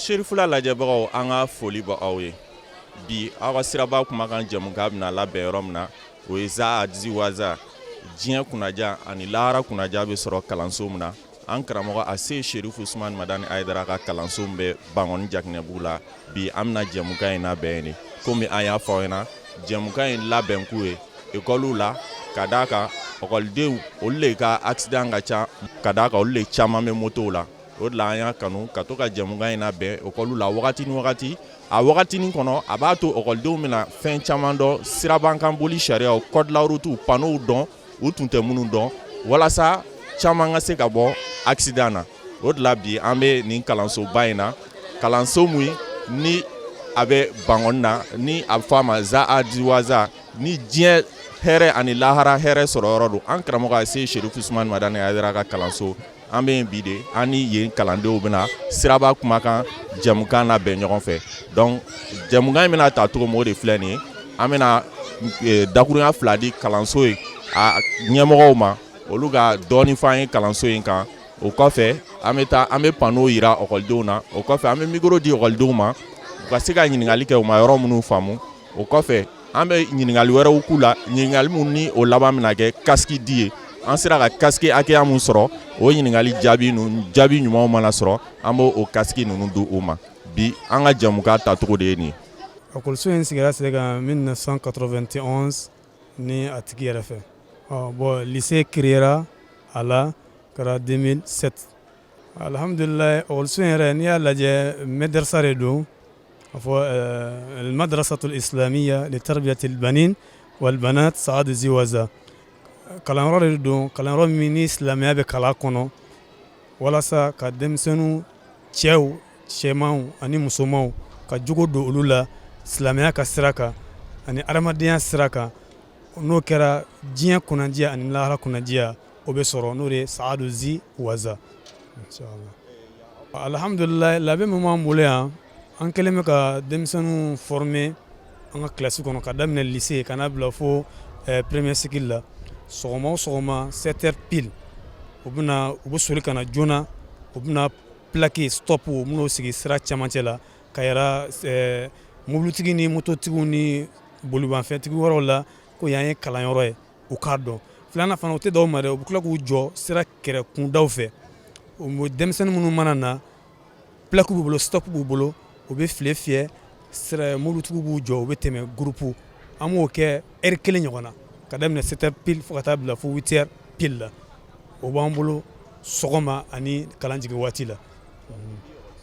Serifula lajɛbagaw, an ka foli bɛ aw ye. Bi, aw ka siraba kumakan jɛmukan bɛna labɛn yɔrɔ min na, o ye Zaadizi Waza, diɲɛ kunnaja ani lahara kunnaja bɛ sɔrɔ kalanso min na, an karamɔgɔ Ase Serifu Usumani Madani Ayidara ka kalanso min bɛ Bankɔni Jakinɛbugu la. Bi, an bɛna jɛmukan in labɛn de. Komi an y'a fɔ aw ɲɛna, jɛmukan in labɛnkun ye ekɔliw la, ka d'a kan ekɔlidenw, olu de ka accident ka ca, ka d'a kan olu de caman bɛ motow la. O de la an y'a kanu ka to ka jɛmukan in labɛn ekɔliw la wagati ni wagati. A wagatinin kɔnɔ, a b'a to ekɔlidenw bɛna fɛn caman dɔn sirabakan boli sariyaw, code la route, panneauw dɔn, u tun tɛ minnu dɔn, walasa caman ka se ka bɔ accident na. O de la bi, an bɛ nin kalansoba in na, kalanso min ni a bɛ Bankɔni na, ni a bɛ fɔ a ma Zaadiwaza, ni diɲɛ hɛrɛ ani lahara hɛrɛ sɔrɔ yɔrɔ don, an karamɔgɔ Ase Serifu Usumani Madani Ayidara ka kalanso. An bɛ yen bi de, an ni yen kalandenw bɛna siraba kumakan jɛmukan labɛn ɲɔgɔn fɛ. Donc jɛmukan in bɛna ta cogo min, o de filɛ nin ye. An bɛna dakurunya 2 di kalanso ye a ɲɛmɔgɔw ma, olu ka dɔɔni fɔ an ye kalanso in kan. O kɔfɛ, an bɛ taa, an bɛ panneau yira ekɔlidenw na. O kɔfɛ, an bɛ micro di ekɔlidenw ma, u ka se ka ɲininkali kɛ u ma yɔrɔ minnu faamu. O kɔfɛ, an bɛ ɲininkali wɛrɛw k'u la, ɲininkali minnu ni o laban bɛna kɛ casque di ye. An sera ka casque hakɛya min sɔrɔ, o ɲininkali jaabi ninnu, jaabi ɲumanw mana sɔrɔ, an b'o o casque ninnu di u ma. Bi, an ka jɛmukan tacogo de ye nin ye. Ekɔliso in sigira sen kan 1991 ni a tigi yɛrɛ fɛ. Ɔ bon, lycée créera a la kɛra 2007. Alhamdulilayi, ekɔliso in yɛrɛ, n'i y'a lajɛ, madrasa de don, a fɔ المدرسة الإسلامية لتربية البنين والبنات Saadu Ziwaza. Kalanyɔrɔ de don, kalanyɔrɔ min ni silamɛya bɛ kalan kɔnɔ, walasa ka denmisɛnninw, cɛw, cɛmanw ani musomanw, ka jogo don olu la silamɛya ka sira kan ani adamadenya sira kan. N'o kɛra, diɲɛ kunnadiya ani lahara kunnadiya, o bɛ sɔrɔ. N'o de ye Saadu Ziwaza. Alhamdulilayi, labɛn min b'an bolo yan, an kɛlen bɛ ka denmisɛnninw former an ka kilasi kɔnɔ, ka daminɛ lycée ka n'a bila fo premier cycle la. Sɔgɔma o sɔgɔma, 7 heures pile, u bɛna, u bɛ soli ka na joona, u bɛna plaque stop, u bɛn'o sigi sira cɛmancɛ la, ka yira mobilitigi ni mototigiw ni bolimafɛntigi wɛrɛw la ko yan ye kalanyɔrɔ ye, u k'a dɔn. Filanan fana, u tɛ d'aw ma dɛ, u bɛ tila k'u jɔ sira kɛrɛ kundaw fɛ. Denmisɛnnin minnu mana na, plaque b'u bolo, stop b'u bolo, u bɛ file fiyɛ sira, mobilitigiw b'u jɔ, u bɛ tɛmɛ groupe. An b'o kɛ heure kelen ɲɔgɔn na, ka daminɛ 7 heures pile fo ka taa bila fo 8 heures pile la. O b'an bolo sɔgɔma ani kalan jigin waati la.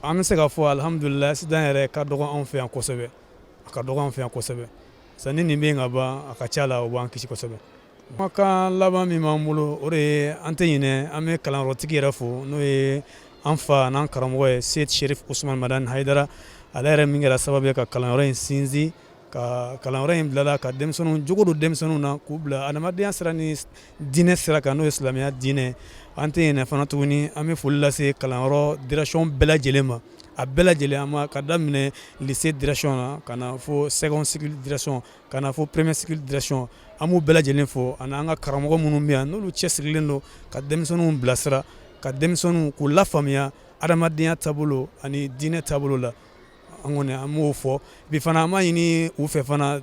An bɛ se k'a fɔ alihamudulila, accident yɛrɛ ka dɔgɔ anw fɛ yan kosɛbɛ, a ka dɔgɔ an fɛ yan kosɛbɛ. Sanni nin bɛ yen ka ban, a ka ca la, o b'an kisi kosɛbɛ. Kumakan laban min b'an bolo, o de ye an tɛ ɲinɛ, an bɛ kalanyɔrɔtigi yɛrɛ fo, n'o ye an fa n'an karamɔgɔ ye, Seyid Sherif Usman Madani Hayidara, ale yɛrɛ min kɛra sababu ye ka kalanyɔrɔ in sinsin, ka kalanyɔrɔ in bilala, ka denmisɛnninw jogo don denmisɛnninw na, k'u bila adamadenya sira ni diinɛ sira kan, n'o ye silamɛya diinɛ. An tɛ ɲinɛ fana tuguni, an bɛ foli lase kalanyɔrɔ direction bɛɛ lajɛlen ma, a bɛɛ lajɛlen an ma, ka daminɛ lycée direction na ka na fo second cycle direction, ka na fo premier cycle direction. An b'u bɛɛ lajɛlen fo, ani an ka karamɔgɔ minnu bɛ yan, n'olu cɛsirilen don ka denmisɛnninw bilasira, ka denmisɛnninw k'u lafaamuya adamadenya taabolo ani diinɛ taabolo la. An kɔni, an b'o fɔ bi fana. An b'a ɲini u fɛ fana,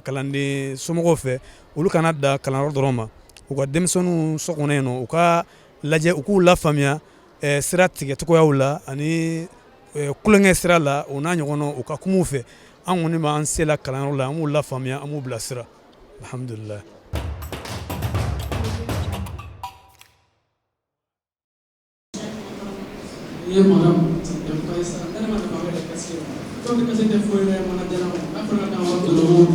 kalanden somɔgɔw fɛ, olu kana da kalanyɔrɔ dɔrɔn ma, u ka denmisɛnninw so kɔnɔ yen nɔ, u ka lajɛ, u k'u lafaamuya sira tigɛcogoyaw la ani tulonkɛ sira la, o n'a ɲɔgɔnna, u ka kuma u fɛ. An kɔni b'an se la kalanyɔrɔ la, an b'u lafaamuya, an b'u bilasira, alhamdulillah. Ye madame sa, ne ma nafa wɛrɛ kasi ko ni kasi tɛ foyi ye mana jara n'a fɔra ka wari dɔrɔn,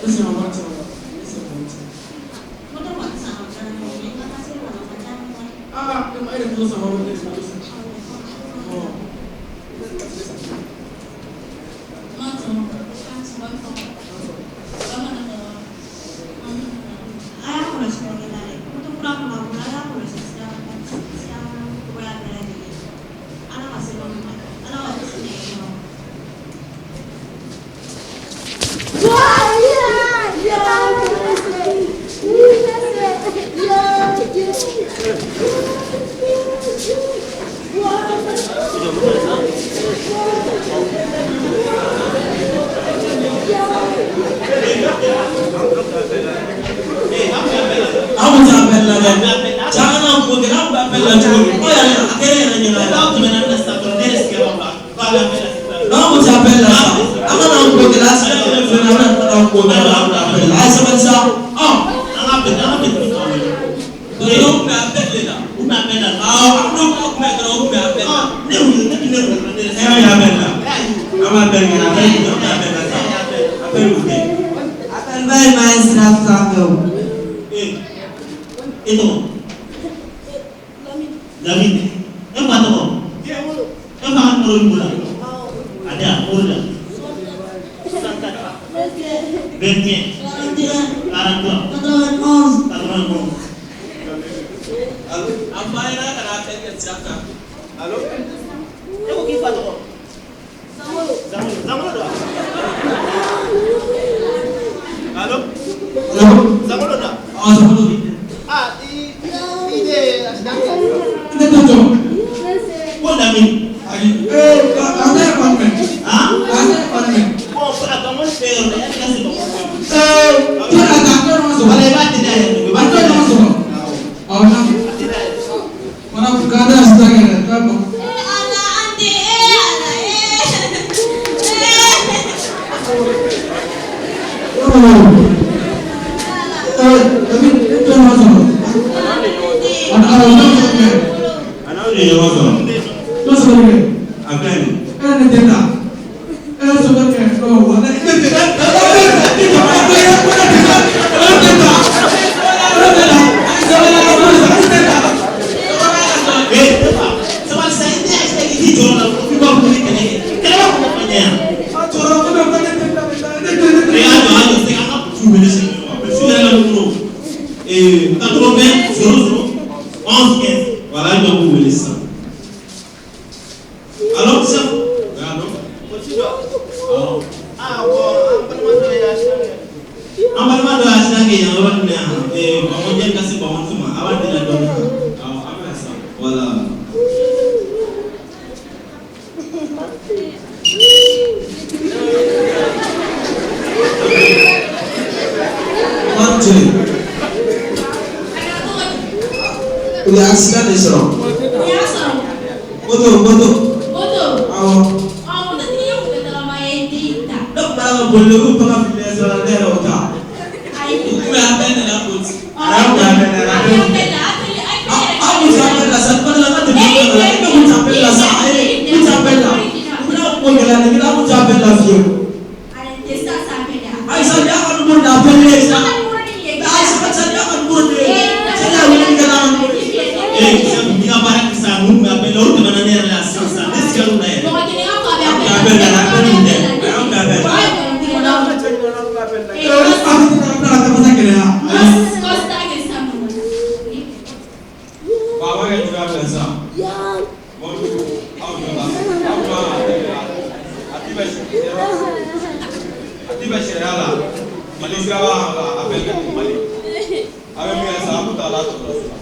e se ma wari sɔrɔ, ne se ko ti. Ah, e ma e de ko sama ne de ko sa. Ɔ. A y'a kɔlɔsi yɔrɔ la dɛ, moto kura min b'a bolo, a y'a kɔlɔsi sira sira cogoya bɛɛ lajɛlen. Ala ka se ma, Ala ka kisi nɛgɛ. Cɛ an kana ko kɛ, an b'a appel la cogo di? Ko yɛrɛ a kɛra yɛrɛ ɲɛna. N'aw tɛmɛna ne la sisan dɔrɔn, ne yɛrɛ sigiyɔrɔ la, k'a bɛ appel la sisan. N'aw ko ti appel la sa, an kana ko kɛ, an sigilen bɛ filɛ nin ye, an bɛna tila ka ko kɛ, an bɛ appel la. A ye sabali sa. Ɔ. An ka appel tɔ wele. Dɔw tun bɛ appel de la. U bɛ appel la. Awɔ, an n'o kuma tun bɛ dɔrɔn, u tun bɛ appel la. Ne wuli, ne tun ne wuli, ne E y'a appel la. An b'a appel kɛ, appel kɛ, an bɛ appel la sa. Appel b'u kɛ. Appel ba ye maa ye sira sanfɛ o. E tɔgɔ? Lamine. E fa tɔgɔ? E fa ka numéro b'i bolo? A di yan, o de la. 21 43 91. 91. A fa ɲɛna ka na appel kɛ sira sanfɛ. Allo? E ko k'i fa tɔgɔ? Zamolo. Zamolo don wa? Allo? Allo? Zamolo don wa? Awɔ, Zamolo don. Ah, i de ye accident kɛ. Ne t'o dɔn. Ko Lamine. Ayi, ee, an tɛ fan jumɛn? Han? An tɛ fan jumɛn? Bon, a ka mɔni fɛ yɔrɔ la, yanni ka se Bamakɔ. Ee, jɔn y'a ta? Jɔn ɲɔgɔn sɔrɔ? Wala i b'a teliya yɛrɛ. A jɔn ɲɔgɔn sɔrɔ? Awɔ, n'a. A teliya yɛrɛ. Fana k'an tɛ accident kɛ dɛ, taa bɔn. Ala an tɛ e ala e. Ee, Lamine, e jɔn ɲɔgɔn sɔrɔ? Awɔ, jɔn sɔrɔ? A n'aw de ye ɲɔgɔn sɔrɔ. Jɔn sɔrɔ kɛ? A filɛ nin ye. E ne tɛ ta. E sɔrɔ kɛ, ɔ, wala, ne tɛ ta. Ne tɛ ta. Ne tɛ ta. Ne tɛ ta. Ne tɛ ta. Ne tɛ ta. Eh, ne fa, sabali sa, i tɛ accident kɛ k'i jɔyɔrɔ la, f'i b'a fɔ k'i bɛ kɛlɛ kɛ. Kɛlɛ b'a fɔ ko ɲɛ yan. A jɔrɔ, ko ne ko ne tɛ ta, ne tɛ ne tɛ. E y'a jɔ, a jɔ, an ka polisiw wele sisan. Polisiw yɛrɛ ka numéro, 80 00 11 15. Voilà, an jɔ k'u wele sisan. Allo, chef? Oui, allo? Polisi dɔ. Awɔ. Ah, bon, an balima dɔ ye accident kɛ. An balima dɔ ye accident kɛ yan yɔrɔ in na yan. Bamakɔ yanni ka se Bamakɔ ma, a b'a deli dɔɔnin. Awɔ, an bɛna sisan. Voilà. Aw cɛ. U ye accident de sɔrɔ. O y'a sɔrɔ. Moto, moto. Moto. Awɔ. Ɔ, mototigi ye moto ye den ta. Ne tun b'a la ka boli de, k'u bagan fililen sira la, ne yɛrɛ y'o ta. Ayi. U tun bɛ appel de la polisi. Ɔ, A y'an kun appel la. a bɛ appel la, appel Aw kun tɛ appel la sa, kuma dɔ la n ka téléphone nana, ne kun tɛ appel la sa, ayi, n kun tɛ appel la. U bɛna ko gɛlɛya de, n kun tɛ appel la fiyewu. Ayi, tɛ sa sa appel la. Ayi sa, nin y'a ka numéro de appel ye sa. A ka numéro de ye. Ayi sa, sa, nin y'a ka numéro de ye. Sani a wele kɛ n'a ka numéro ye. Eh, chef, n'i ka baara kɛ sisan, ninnu bɛ appel la, o tɛmɛna ne yɛrɛ la sisan sisan, ne sigar'u la yɛrɛ. Mɔgɔ kelen ka fɔ a bɛ appel la. Appel la, appel in tɛ. A y'anw ka appel la. Ee, aw bɛ taa bila ka taa gɛlɛya. Constat kɛ sisan nɔ. Bon, a b'a kɛ cogoya min na sisan. Mɔbili aw jɔ la, aw jɔ la, a ti bɛ a ti bɛ sariya la. Mali siraba kan ka appel kɛ ten Mali. A bɛ min kɛ sisan, an b'u ta la dɔgɔtɔrɔso la.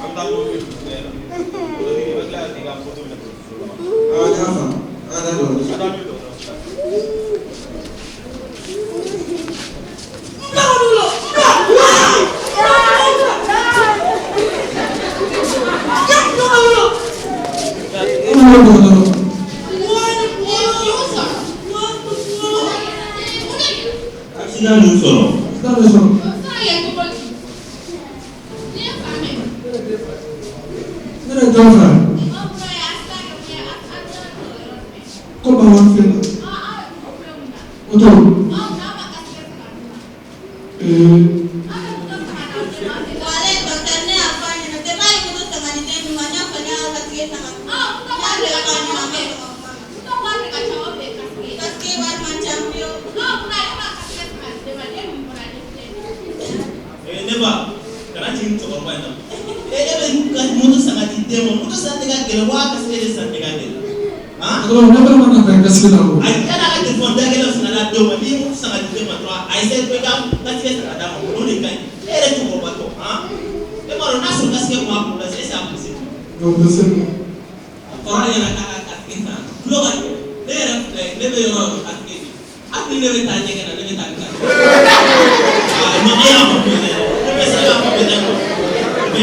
An bɛ taa mobili filɛ la. Mototigi, i bɛ tila ka t'i ka moto minɛ dɔgɔtɔrɔso la. Awɔ, n y'a faamu. An ka taa dɔgɔtɔrɔso la. Ka taa n'u ye dɔgɔtɔrɔso la. E ma ko dɔgɔtɔrɔ. Accident y'u sɔrɔ. Accident de sɔrɔ. Ne yɛrɛ jɔn fɛ. Ko Bamakɔ filɛ la. Moto. Ee. Wale docteur ne y'a fɔ a ɲɛna depuis a ye moto ta ka di den ma, n y'a fɔ ne y'a casque ta ka di. N y'a bɛɛ fɔ a ɲɛna, a ma sɔn ka kuma mɛn. Casque wari man ca fiyewu. Eh, ne ba, kana jigin cɛkɔrɔba in na. E bɛ ka moto san ka di den ma, moto san tɛ ka gɛlɛn, wa casque de san tɛ ka gɛlɛn. Han? Dɔgɔtɔrɔ, ne fana ma na fɛ casque la o. Ayi, yan'a ka téléphone da gɛlɛn san ka d'a denw ma, n'i ye moto san ka di den ma dɔrɔn, a essaye dɔrɔn i ka casque san ka d'a ma, o de ka ɲi. E yɛrɛ cɛkɔrɔba tɔ, han? E b'a dɔn n'a sɔrɔ casque tun b'a kun la, est ce que a tun bɛ se? O bɛ se. A fɔra ne ɲɛna k'a ka casque san. Tulo ka gɛlɛn. Ne yɛrɛ filɛ, ne bɛ yɔrɔ o yɔrɔ casque bɛ yen. Hali ni ne bɛ taa ɲɛgɛn na, ne bɛ taa ni casque ye. Ah, non, e y'a faamuya dɛ. Ne bɛ se k'a faamuya dɛ. Bi.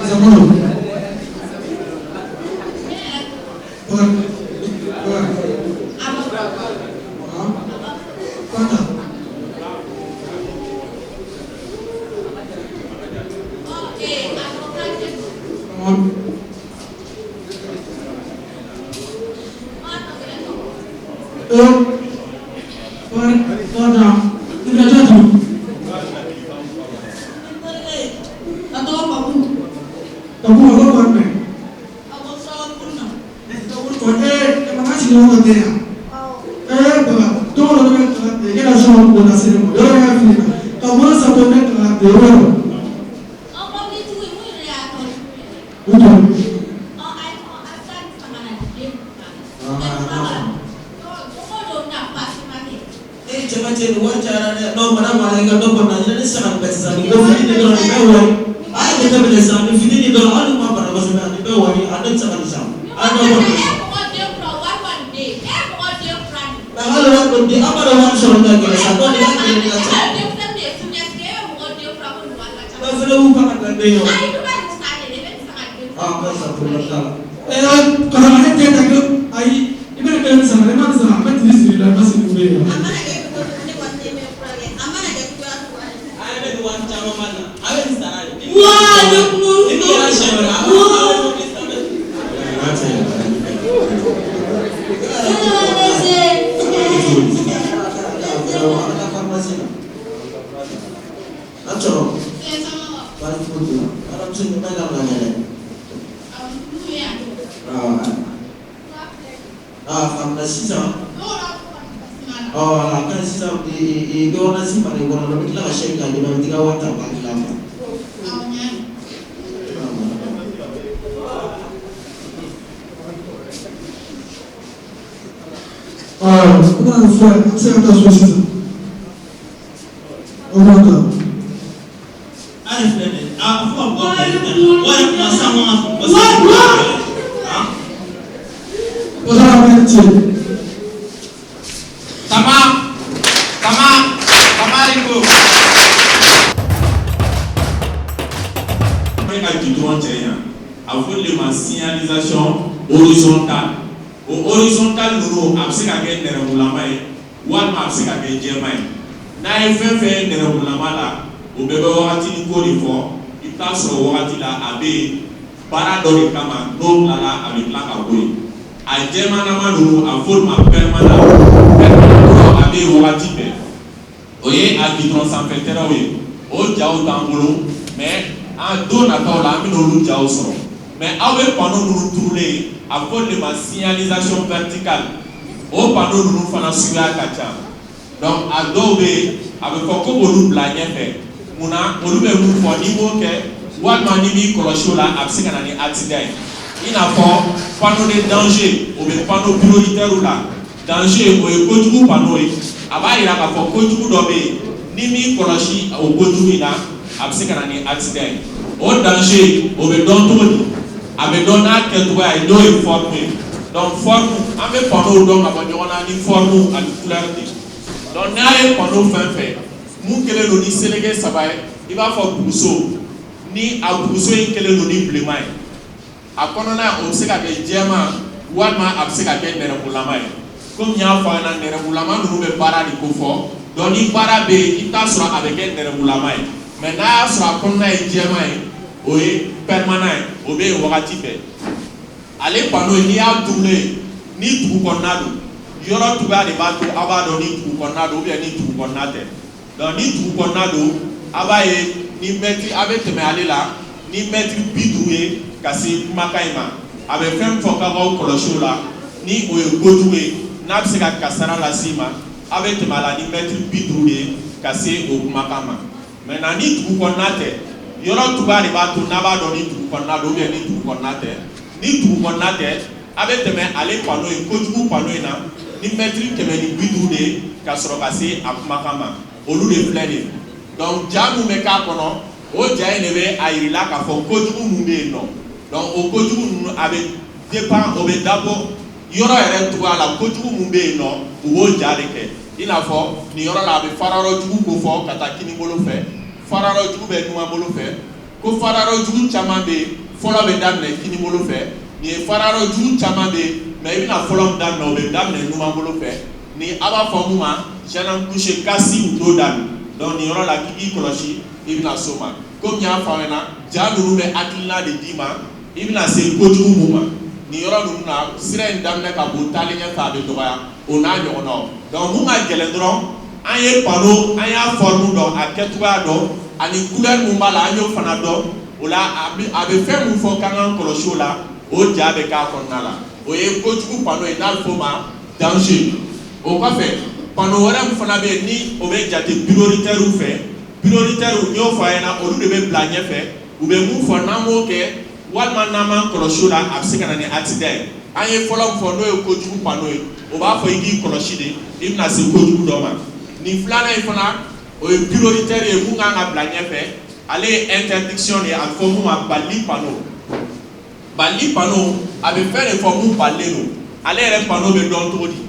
Zabolo. Bakar. Bakar. Ah. Fanta. Mamadu. Eh. Bakar. Fanta. I bɛna jɔn tun? A tɔgɔ Papu. Papu, a ko kɔni mɛ. A ko sababu na. Ee, mankan sigi ɲɔgɔn kan tɛ yan. Ee, Baba, don dɔ ne bɛ kalan ten, e ka so kɔnɔ na se ne ma, yɔrɔ y'a fili na, ka wari san ne kalan ten, o yɔrɔ. Ɔ mɔbilitigi mun yɛrɛ y'a tɔ jugu ye. O tɔ. Ɔ ayi a bɛ taa nin san ka na di den ma. Don o don na baasi ma kɛ. E cɛ ka cɛ nin wari cayara dɛ. Non madame, ale ka dɔ kɔni na ɲinɛ ne sisan ka nin bɛɛ sisan nin dɔ fitinin dɔrɔn nin bɛɛ wari. A y'a jateminɛ sisan nin fitinin dɔrɔn hali n'u ma bana kosɛbɛ nin bɛɛ wari a ne tɛ se ka nin san. A dɔ kɔni. E mɔgɔ den fura wari ma nin den. E mɔgɔ den fura nin. Mais hali wari kɔni di an b'a dɔn wari sɔrɔ ka gɛlɛn sa dɔw de ka gɛlɛn ni ka ca. E ye denmisɛnnin de ye siniɲɛsigi e bɛ mɔgɔ den fura ko nin wari ka ca. Bɛɛ fɛnɛ b'u kan ka taa den ye o. Ayi i bɛ nin san de dɛ i bɛ nin san ka den. Ah n bɛ sa problème t'a la. Ee, karisa ne tɛ ta kɛ, ayi, i bɛ nin kelen san, ne ma nin san, a bɛ tigi siri la, i ma sigi bɛ yen. A mana kɛ cogo o cogo ne kɔni den bɛ furakɛ a mana kɛ cogoya o cogoya ye. A yɛrɛ bɛ nin wari caman ma na a bɛ nin sara de. Waa, ne kuma Ni nin kɛra siɲɛ wɛrɛ a b'a fɔ mobili san bɛ. An sɔrɔ baasi foyi t'u la aramuso nin ma ɲi ka bila dɛ. Aa faamuya sisan ɔ a ka ɲi sisan ee ordonnance mana i kɔnɔ dɔ bɛ tila ka chèque k'a d'i ma i bɛ t'i ka wari ta banque la quoi. Aa, i bɛna nin fura ye, an bɛ se ka taa so sisan. O b'a ta. A yɛrɛ filɛ nin ye a fo ka mɔgɔ bila nin na o yɛrɛ kuma sisan ko n ka fɔ sisan. O taara bɛ cɛ. Tama, Tama, Tamariko. An bɛ ka goudron cɛ yan, a bɛ fɔ de ma signalisation horizontale. O horizontale ninnu, a bɛ se ka kɛ nɛrɛmugulama ye walima a bɛ se ka kɛ jɛman ye. N'a ye fɛn fɛn ye nɛrɛmugulama la, o bɛɛ bɛ wagatinin ko de fɔ. I bɛ taa sɔrɔ wagati la a bɛ yen baara dɔ de kama, n'o tilala a bɛ tila ka bɔ yen. A jɛmanama ninnu, a bɛ fɔ olu ma permanent. Permanent kɔrɔ, a bɛ yen wagati bɛɛ. O ye a goudron sanfɛ tɛrɛw ye. O jaw t'an bolo, mais an don nataw la an bɛna olu jaw sɔrɔ. Mais aw bɛ panneau minnu turulen ye, a bɛ fɔ olu de ma signalisation verticale. O panneau ninnu fana suguya ka ca. Donc a dɔw bɛ yen, a bɛ fɔ ko k'olu bila ɲɛfɛ. Munna? Olu bɛ mun fɔ? N'i m'o kɛ walima n'i m'i kɔlɔsi o la, a bɛ se ka na ni accident ye. I n'a fɔ panneau de danger, o bɛ panneau prioritaire la. Danger, o ye kojugu panneau ye. A b'a yira k'a fɔ kojugu dɔ bɛ yen, n'i m'i kɔlɔsi o kojugu in na, a bɛ se ka na ni accident ye. O danger, o bɛ dɔn cogo di? A bɛ dɔn n'a kɛcogoya ye, n'o ye forme ye. Donc forme, an bɛ panneau dɔn ka bɔ ɲɔgɔn na ni forme ani couleur de ye. Donc n'a ye panneau fɛn fɛn mun kɛlen don ni seleke saba ye, i b'a fɔ buguso, ni a buguso in kɛlen don ni bilenman ye, a kɔnɔna o bɛ se ka kɛ jɛman walima a bɛ se ka kɛ nɛrɛmugulama ye. Komi n y'a fɔ a ɲɛna, nɛrɛmugulama ninnu bɛ baara de ko fɔ. Donc ni baara bɛ yen, i bɛ taa sɔrɔ a bɛ kɛ nɛrɛmugulama ye. Mais n'a y'a sɔrɔ a kɔnɔna ye jɛman ye, o ye permanent ye, o bɛ yen wagati bɛɛ. Ale panneau n'i y'a turulen ni dugu kɔnɔna don, yɔrɔ cogoya de b'a to aw b'a dɔn ni dugu kɔnɔna don ou bien ni dugu kɔnɔna tɛ. Donc ni dugu kɔnɔna don, a b'a ye ni mɛtiri a bɛ tɛmɛ ale la ni mɛtiri 50 ye ka se kumakan in ma. A bɛ fɛn min fɔ k'aw k'aw kɔlɔsi o la, ni o ye kojugu ye, n'a bɛ se ka kasara lase i ma, a bɛ tɛmɛ a la ni mɛtiri 50 de ye ka se o kumakan ma. Maintenant ni dugu kɔnɔna tɛ, yɔrɔ cogoya de b'a to n'a b'a dɔn ni dugu kɔnɔna don ou bien ni dugu kɔnɔna tɛ. Ni dugu kɔnɔna tɛ, a bɛ tɛmɛ ale panneau in, kojugu panneau in na ni mɛtiri 150 de ye ka sɔrɔ ka se a kumakan ma. Olu de filɛ nin ye. Donc ja mun bɛ k'a kɔnɔ, o ja in de bɛ a yir'i la k'a fɔ kojugu mun bɛ yen nɔ. Donc o kojugu ninnu, a bɛ dépend, o bɛ dabɔ yɔrɔ yɛrɛ cogoya la. Kojugu mun bɛ yen nɔ, u b'o ja de kɛ. I n'a fɔ nin yɔrɔ la, a bɛ farayɔrɔ jugu ko fɔ ka taa kini bolo fɛ, farayɔrɔ jugu bɛ numan bolo fɛ. Ko farayɔrɔ jugu caman bɛ yen, fɔlɔ bɛ daminɛ kini bolo fɛ. Nin ye farayɔrɔ jugu caman bɛ yen, mais i bɛna fɔlɔ min daminɛ, o bɛ daminɛ numan bolo fɛ. Ni a b'a fɔ mun ma gênant couché kasi u t'o daminɛ. Donc nin yɔrɔ la, k'i k'i kɔlɔsi, i bɛna s'o ma. Komi n y'a fɔ aw ɲɛna, ja ninnu bɛ hakilina de d'i ma i bɛna se kojugu mun ma. Nin yɔrɔ ninnu na, sira in daminɛ ka bon, taalen ɲɛfɛ a bɛ dɔgɔya, o n'a ɲɔgɔnnaw. Donc mun ka gɛlɛn dɔrɔn, an ye panneau, an y'a forme dɔn, a kɛcogoya dɔn, ani couleur mun b'a la, an y'o fana dɔn. O la, a bɛ fɛn mun fɔ k'an k'an kɔlɔsi o la, o ja bɛ k'a kɔnɔna la. O ye kojugu panneau ye n'a bɛ f'o ma danger. O kɔfɛ, panneau wɛrɛ min fana bɛ yen, ni o bɛ jate prioritaire fɛ, prioritaire, n y'o fɔ a ɲɛna, olu de bɛ bila ɲɛfɛ. U bɛ mun fɔ n'an m'o kɛ walima n'an m'an kɔlɔsi o la, a bɛ se ka na ni accident ye. An ye fɔlɔ min fɔ, n'o ye kojugu panneau ye, o b'a fɔ i k'i kɔlɔsi de, i bɛna se kojugu dɔ ma. Nin filanan in fana, o ye prioritaire ye, mun kan ka bila ɲɛfɛ. Ale ye interdiction de ye, a bɛ fɔ mun ma bali panneau. Bali panneau, a bɛ fɛn de fɔ mun balilen don. Ale yɛrɛ panneau bɛ dɔn cogo di?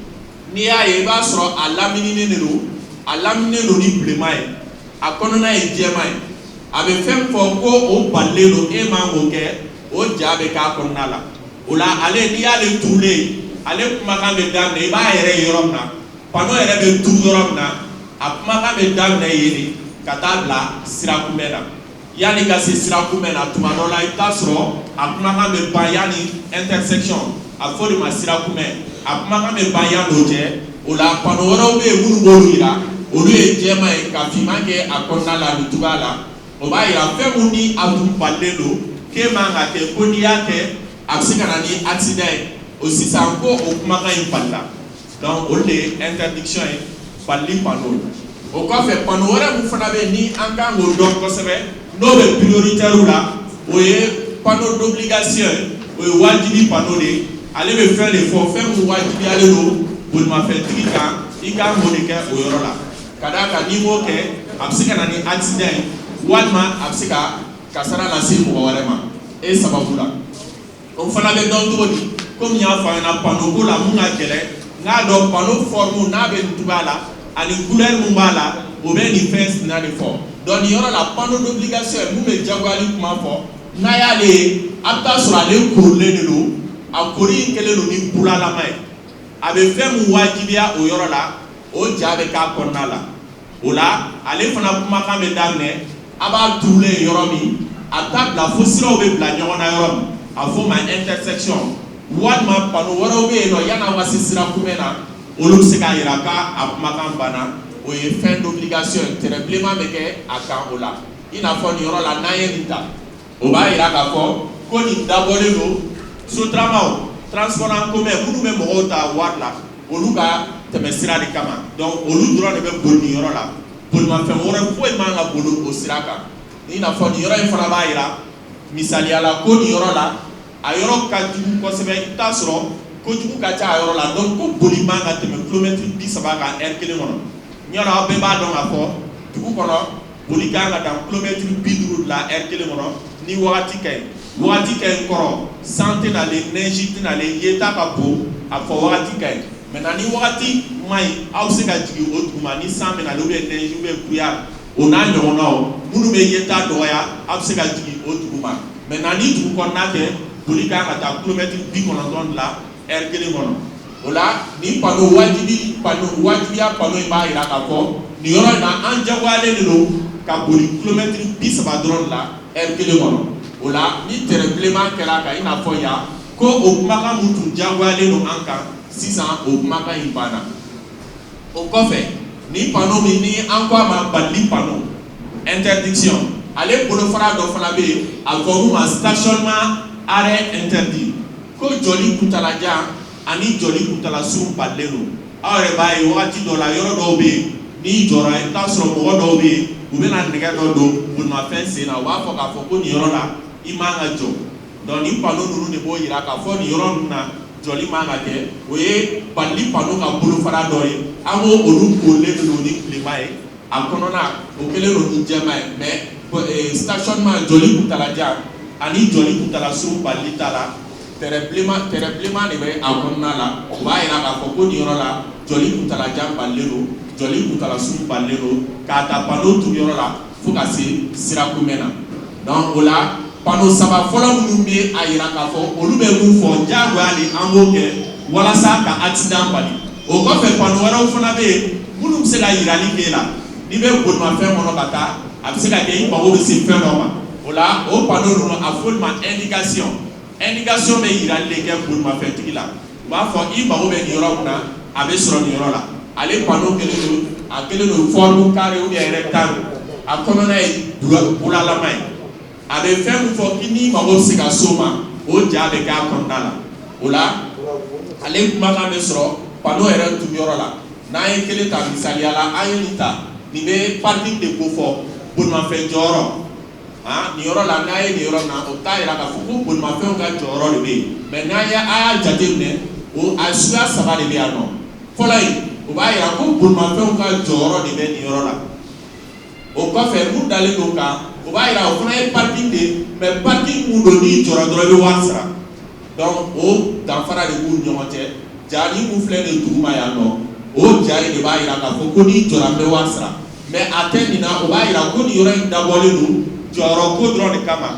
N'i y'a ye, i b'a sɔrɔ a lamininen de don, a lamininen don ni bilenman ye, a kɔnɔna ye jɛman ye. A bɛ fɛn fɔ ko o balilen don, e man k'o kɛ, o ja bɛ k'a kɔnɔna la. O la, ale, n'i y'ale turulen, ale kumakan bɛ daminɛ, i b'a yɛrɛ ye yɔrɔ min na, panneau yɛrɛ bɛ turu yɔrɔ min na, a kumakan bɛ daminɛ yen de ka taa bila sira kunbɛn na. Yanni ka se sira kunbɛn na, tuma dɔ la, i bɛ taa sɔrɔ a kumakan bɛ ban yanni intersection, a bɛ fɔ o de ma sira kunbɛn, a kumakan bɛ ban yanni o cɛ. O la, panneau wɛrɛw bɛ yen minnu b'olu yira, olu ye jɛman ye ka finman kɛ a kɔnɔna la nin cogoya la. O b'a yira fɛn mun ni a tun balilen don, k'e man ka kɛ, ko n'i y'a kɛ, a bɛ se ka na ni accident ye. O sisan ko o kumakan in balila. Donc olu de ye interdiction ye, balili panneau. O kɔfɛ, panneau wɛrɛ mun fana bɛ yen ni an kan k'o dɔn kosɛbɛ, n'o bɛ prioritaire la, o ye panneau d'obligation ye. O ye wajibi panneau de ye. Ale bɛ fɛn de fɔ, fɛn mun wajibiyalen don bolimafɛntigi kan, i kan k'o de kɛ o yɔrɔ la. Ka d'a kan n'i m'o kɛ, a bɛ se ka na ni accident ye, walima a bɛ se ka kasara lase mɔgɔ wɛrɛ ma e sababu la. O fana bɛ dɔn cogo di? Komi n y'a fɔ a ɲɛna, panneau ko la, mun ka gɛlɛn, n k'a dɔn panneau forme n'a bɛ nin cogoya la ani couleur mun b'a la, o bɛ nin fɛn sina de fɔ. Donc nin yɔrɔ la, panneau d'obligation ye mun bɛ jagoyali kuma fɔ, n'a y'ale ye, a bɛ taa sɔrɔ ale korilen de don. A kori in kɛlen don ni bulalama ye. A bɛ fɛn mun wajibiya o yɔrɔ la, o ja bɛ k'a kɔnɔna la. O la, ale fana kumakan bɛ daminɛ a b'a turulen yɔrɔ min, a bɛ taa bila fo siraw bɛ bila ɲɔgɔn na yɔrɔ min, a fɔ o ma intersection. Walima panneau wɛrɛw bɛ yen nɔ, yan'aw ka se sira kunbɛn na, olu bɛ se k'a yira k'a kumakan banna. O ye fin d'obligation ye, tɛrɛ bilenman bɛ kɛ a kan o la. I n'a fɔ nin yɔrɔ la, n'an ye nin ta, o b'a yira k'a fɔ ko nin dabɔlen don sotaramaw, transport en commun minnu bɛ mɔgɔw ta wari la, olu ka tɛmɛ sira de kama. Donc olu dɔrɔn de bɛ boli nin yɔrɔ la, bolimafɛn wɛrɛ foyi man ka boli o sira kan. I n'a fɔ nin yɔrɔ in fana b'a yira misaliya la ko nin yɔrɔ la, a yɔrɔ ka jugu kosɛbɛ, i bɛ taa sɔrɔ kojugu ka ca a yɔrɔ la. Donc ko boli man ka tɛmɛ kilomɛtiri 30 kan heure kelen kɔnɔ. Yɔrɔ aw bɛɛ b'a dɔn k'a fɔ dugu kɔnɔ, boli kan ka dan kilomɛtiri 50 de la heure kelen kɔnɔ ni wagati ka ɲi. Wagati ka ɲi kɔrɔ, san tɛ nalen, neige tɛ nalen, yeta ka bon, a fɔ wagati ka ɲi. Maintenant, ni wagati man ɲi, aw bɛ se ka jigin o duguma ni san bɛ nalen, ou bien neige, ou bien brouillard, o n'a ɲɔgɔnnaw minnu bɛ yeta dɔgɔya, aw bɛ se ka jigin o duguma. Maintenant, ni dugu kɔnɔna tɛ, boli kan ka taa kilomɛtiri 90 de la heure kelen kɔnɔ. O la, nin panneau wajibi, panneau wajibiya, panneau in b'a yira k'a fɔ nin yɔrɔ in na, an jagoyalen de don ka boli kilomɛtiri 30 dɔrɔn de la heure kelen kɔnɔ. O la, ni tɛrɛ bilenman kɛra a kan, i n'a fɔ yan, ko o kumakan mun tun jagoyalen don an kan, sisan o kumakan in banna. O kɔfɛ, nin panneau min ni an ko a ma balili panneau, interdiction, ale bolofara dɔ fana bɛ yen, a bɛ fɔ mun ma stationnement arrêt interdit, ko jɔli kuntalajan ani jɔli kuntala surun balilen don. Aw yɛrɛ b'a ye, wagati dɔ la, yɔrɔ dɔw bɛ yen, n'i jɔra, i bɛ taa sɔrɔ mɔgɔ dɔw bɛ yen, u bɛna nɛgɛ dɔ don bolimafɛn sen na, u b'a fɔ k'a fɔ ko nin yɔrɔ la, i man ka jɔ. Donc nin panneau ninnu de b'o yira k'a fɔ nin yɔrɔ ninnu na, jɔli man ka kɛ. O ye balili panneau ka bolofara dɔ ye. An ko olu korilen de don ni bilenman ye, a kɔnɔna o kɛlen don ni jɛman ye. Mais stationnement, jɔli kuntalajan ani jɔli kuntala surun balili t'a la. Tɛrɛ bilenman, tɛrɛ bilenman de bɛ a kɔnɔna la. O b'a yira k'a fɔ ko nin yɔrɔ la, jɔli kuntalajan balilen don, jɔli kuntalasurun balilen don, k'a ta panneau turu yɔrɔ la fo ka se sira kunbɛn na. Donc o la, panneau saba fɔlɔ minnu bɛ a yira k'a fɔ olu bɛ mun fɔ, diyagoya de an b'o kɛ walasa ka accident bali. O kɔfɛ, panneau wɛrɛw fana bɛ yen minnu bɛ se ka yirali k'e la n'i bɛ bolimafɛn kɔnɔ ka taa. A bɛ se ka kɛ i mago bɛ se fɛn dɔ ma. O la, o panneau ninnu, a fɔ olu ma indication. Indication bɛ yirali de kɛ bolimafɛntigi la. U b'a fɔ i mago bɛ nin yɔrɔ min na, a bɛ sɔrɔ nin yɔrɔ la. Ale panneau kɛlen don, a kɛlen don forme carré ou bien rectangle. A kɔnɔna ye bulalama ye. A bɛ fɛn min fɔ k'i n'i mago bɛ se ka s'o ma, o ja bɛ k'a kɔnɔna la. O la, ale kumakan bɛ sɔrɔ panneau yɛrɛ turu yɔrɔ la. N'an ye kelen ta, misaliya la, an ye nin ta, nin bɛ parking de ko fɔ, bolimafɛn jɔyɔrɔ. Ah, nin yɔrɔ la, n'a ye nin yɔrɔ na, o t'a yira k'a fɔ ko bolimafɛnw ka jɔyɔrɔ de bɛ yen. Mais n'an ye, a y'a jateminɛ, o a suguya saba de bɛ yan nɔ. Fɔlɔ in, o b'a yira ko bolimafɛnw ka jɔyɔrɔ de bɛ nin yɔrɔ la. O kɔfɛ, mun dalen don kan, o b'a yira o fana ye parking de ye, mais parking mun don, n'i jɔra dɔrɔn, i bɛ wari sara. Donc o danfara de b'u ni ɲɔgɔn cɛ. Ja ni mun filɛ nin ye duguma yan nɔ, o ja in de b'a yira k'a fɔ ko n'i jɔra, n bɛ wari sara. Mais a tɛ nin na, o b'a yira ko nin yɔrɔ in dabɔlen don jɔyɔrɔ ko dɔrɔn de kama,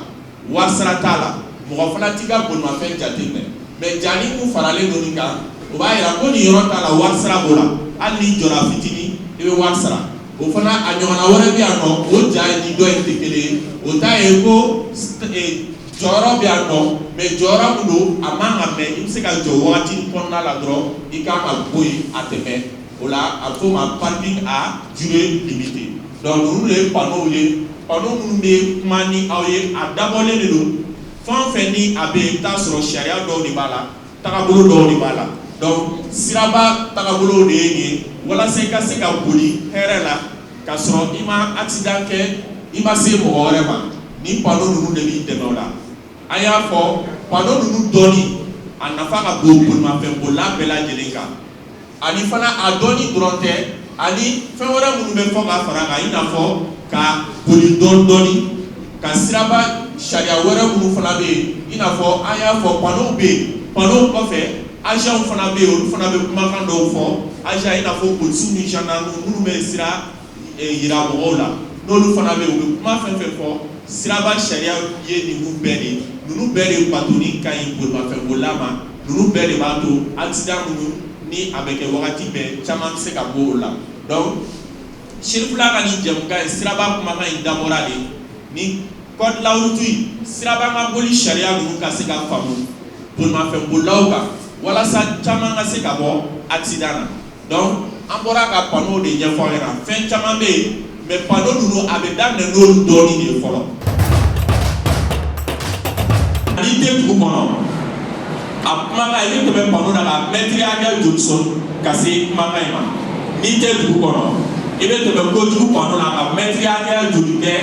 wari sara t'a la, mɔgɔ fana t'i ka bolimafɛn jateminɛ. Mais ja ni mun faralen don nin kan, o b'a yira ko nin yɔrɔ t'a la, wari sara b'o la, hali n'i jɔra fitinin, i bɛ wari sara. O fana, a ɲɔgɔnna wɛrɛ bɛ yan nɔ, o ja in ni dɔ in tɛ kelen ye. O ta ye ko jɔyɔrɔ bɛ yan nɔ, mais jɔyɔrɔ min don, a man ka mɛn. I bɛ se ka jɔ wagati kɔnɔna la dɔrɔn, i kan ka bɔ yen, a tɛ mɛn. O la, a bɛ f'o ma parking à durée limitée. Donc ninnu de ye panneau ye, panneau minnu bɛ kuma ni aw ye. A dabɔlen de don fɛn o fɛn ni a bɛ yen, i bɛ taa sɔrɔ sariya dɔw de b'a la, tagabolo dɔw de b'a la. Donc siraba tagabolo de ye nin ye, walasa i ka se ka boli hɛrɛ la k'a sɔrɔ i ma accident kɛ, i ma se mɔgɔ wɛrɛ ma. Nin panneau ninnu de b'i dɛmɛ o la. An y'a fɔ, panneau ninnu dɔɔni, a nafa ka bon bolimafɛnbolila bɛɛ lajɛlen kan. Ani fana, a dɔɔni dɔrɔn tɛ, ani fɛn wɛrɛ minnu bɛ fɔ ka fara kan, i n'a fɔ ka boli dɔɔni dɔɔni, ka siraba sariya wɛrɛ minnu fana bɛ yen, i n'a fɔ an y'a fɔ, panneau bɛ yen. Panneau kɔfɛ, agents fana bɛ yen, olu fana bɛ kumakan dɔw fɔ. Agent, i n'a fɔ polisiw ni gendarmes minnu bɛ sira yira mɔgɔw la, n'olu fana bɛ yen, u bɛ kuma fɛn fɛn fɔ. Siraba sariya ye ninnu bɛɛ de ye. Ninnu bɛɛ de batoni ka ɲi bolimafɛnbolila ma. Ninnu bɛɛ de b'a to accident minnu ni a bɛ kɛ wagati bɛɛ, caman bɛ se ka bɔ o la. Donc Sirifila ka nin jɛmukan in, siraba kumakan in, dabɔra de ni code la route in, siraba ka boli sariya ninnu ka se ka faamu bolimafɛnbolilaw kan, walasa caman ka se ka bɔ accident na. Donc an bɔra ka panneau de ɲɛfɔ aw ɲɛna. Fɛn caman bɛ yen, mais panneau ninnu, a bɛ daminɛ n'olu dɔɔni de ye fɔlɔ. N'i tɛ dugu kɔnɔ, a kumakan, i bɛ tɛmɛ panneau na ka mɛtiri hakɛ joli sɔrɔ ka se kumakan in ma? N'i tɛ dugu kɔnɔ, i bɛ tɛmɛ kojugu panneau na ka mɛtiri hakɛ joli kɛ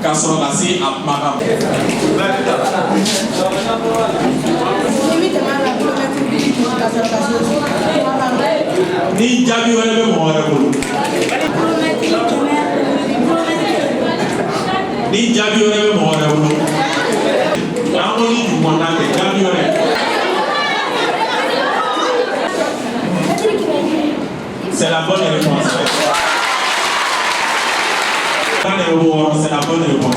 ka sɔrɔ ka se a kumakan ma? Ni bɛ tɛmɛ a la kilomɛtiri 50 ka sɔrɔ ka se kumakan ma. Ni jaabi wɛrɛ bɛ mɔgɔ wɛrɛ bolo? Kilomɛtiri 100, kilomɛtiri. Ni jaabi wɛrɛ bɛ mɔgɔ wɛrɛ bolo? An ko ni dugu kɔnɔna tɛ, jaabi wɛrɛ. C'est la bonne réponse. 16, c'est la bonne réponse.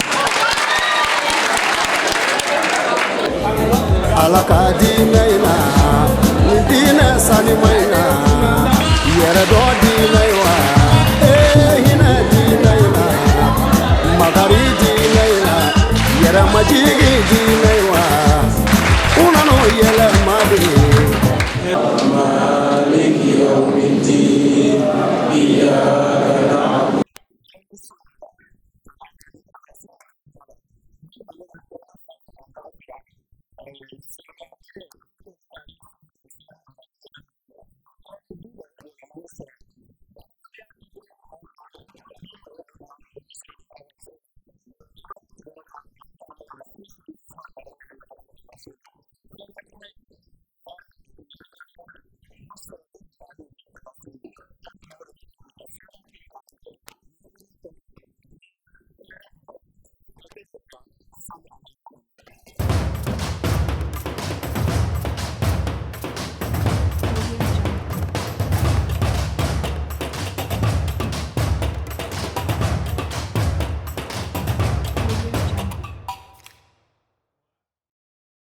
Ala k'a di.